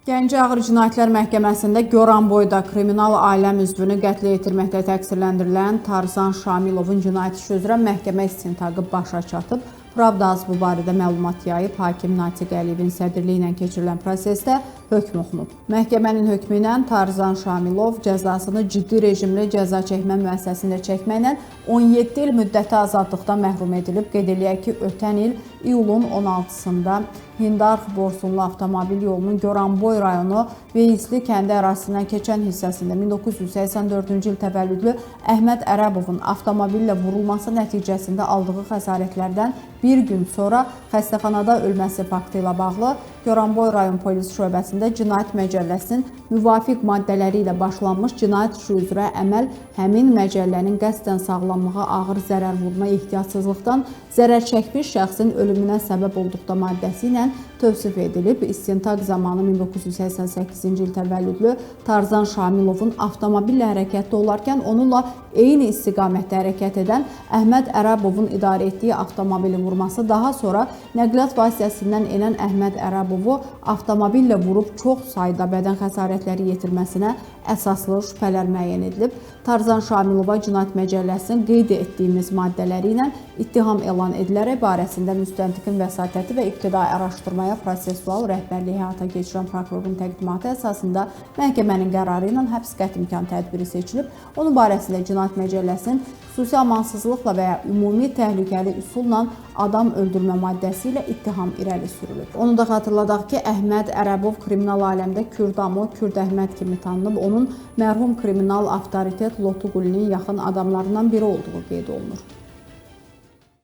Gəncə Ağır Cinayətlər Məhkəməsində Goranboyda kriminal ailəm üzvünü qətlə yetirməkdə təqsirləndirilən Tarzan Şamilovun cinayət işi üzrə məhkəmə istintaqı başa çatıb. Pravda az bu barədə məlumat yayıb. Hakim Natiq Əliyevin sədrliyi ilə keçirilən prosesdə hökm oxunub. Məhkəmənin hökmü ilə Tarzan Şamilov cəzasını ciddi rejimli cəza çəkmə müəssisəsində çəkməklə 17 il müddətə azadlıqdan məhrum edilib. Qeyd eləyək ki, ötən il iyulun 16-sında Hindarx Borsunlu avtomobil yolunun Goranboy rayonu Veyisli kəndi ərazisindən keçən hissəsində 1984-cü il təvəllüdlü Əhməd Ərəbovun avtomobillə vurulması nəticəsində aldığı xəsarətlərdən bir gün sonra xəstəxanada ölməsi faktı ilə bağlı Goranboy rayon polis şöbəsində Cinayət Məcəlləsinin müvafiq maddələri ilə başlanmış cinayət işi üzrə əməl həmin məcəllənin qəsdən sağlamlığa ağır zərər vurma, ehtiyatsızlıqdan zərər çəkmiş şəxsin ölümünə səbəb olduqda maddəsi ilə tövsif edilib. İstintaq zamanı 1988-ci il təvəllüdlü Tarzan Şamilovun avtomobillə hərəkətdə olarkən onunla eyni istiqamətdə hərəkət edən Əhməd Ərəbovun idarə etdiyi avtomobili vurması, daha sonra nəqliyyat vasitəsindən enən Əhməd Ərəbovu avtomobillə vurub çox sayda bədən xəsarətləri yetirməsinə əsaslı şübhələr müəyyən edilib. Tarzan Şamilova Cinayət Məcəlləsinin qeyd etdiyimiz maddələri ilə ittiham elan edilərək barəsində müstəntiqin vəsatəti və ibtidai araşdırmaya prosessual rəhbərliyi həyata keçirən prokurorun təqdimatı əsasında məhkəmənin qərarı ilə həbs qəti imkan tədbiri seçilib. Onun barəsində Cinayət Məcəlləsinin xüsusi amansızlıqla və ya ümumi təhlükəli üsulla adam öldürmə maddəsi ilə ittiham irəli sürülüb. Onu da xatırladaq ki, Əhməd Ərəbov kriminal aləmdə Kürdamo, Kürd Əhməd kimi tanınıb. Onun mərhum kriminal avtoritet Lotuqulinin yaxın adamlarından biri olduğu qeyd olunur.